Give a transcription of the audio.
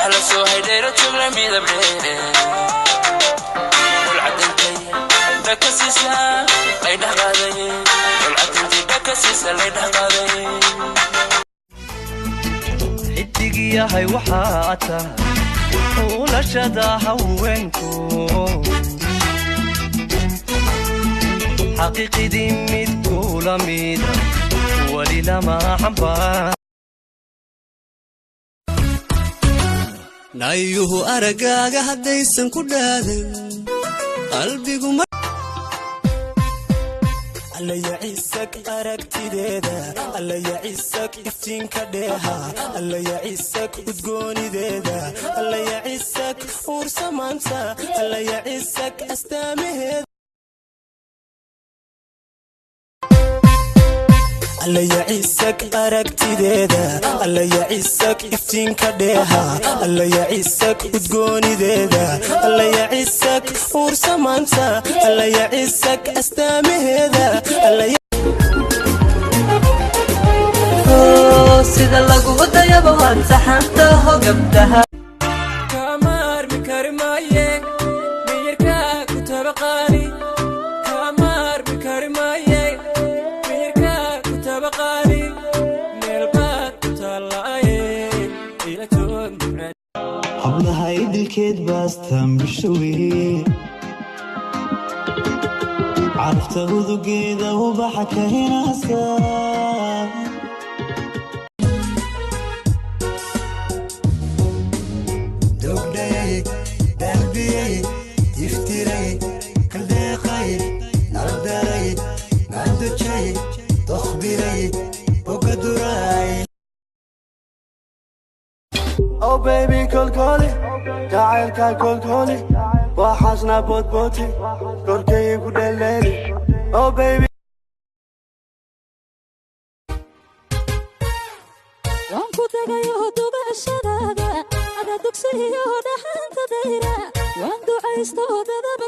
Daxla soo haydheero jogla midab dheere dhulcadintay dhakasiisa laydhex qaaday, dhulcadintay dhakasiisa laydhex qaaday. Xidig yahay waxaa tahay ulashada haweenku, xaqiiqidii mid kula mida weli lama xambaar. Naayuhu araggaaga haddaysan ku dhaadan qalbigu. Allayaciisag aragtideeda, allayaciisag iftiinka dheeha, allayaciisag udgoonideeda, allayaciisag uursamaanta, allayaciisag astaamaheeda. Allayaciisag aragtideeda, allayaciisag iftiinka dheeha, allayaciisag udgoonideeda, allayaciisag uursamaanta, allayaciisag astaamaheeda. Sida lagu dayaba waad saxantaho gabdhaha. Kama armi kari maaye, miyirkaa ku tabaqaali. Kama armi kari maaye, miyirkaa ku tabaqaali. Meel baad ku taallaaye, ila joog macaan. Hablaha idilkeed baastaan bishowe, carafta udugeeda ubaxa ka hinaasa. Dogdhayay, dalbiyey, iftiray, kaldeeqay, naldaray, maandojay, dokhbiray, bogaduray. Oh baby, kolkoli, jacaylka kolkoli, waxaasna boodbooti, korkay ku dheleeli. Oh baby. Waan ku tagayo dubashadaada, ada dugsiyo dhaxanta dayra, waan ducaysto dadab.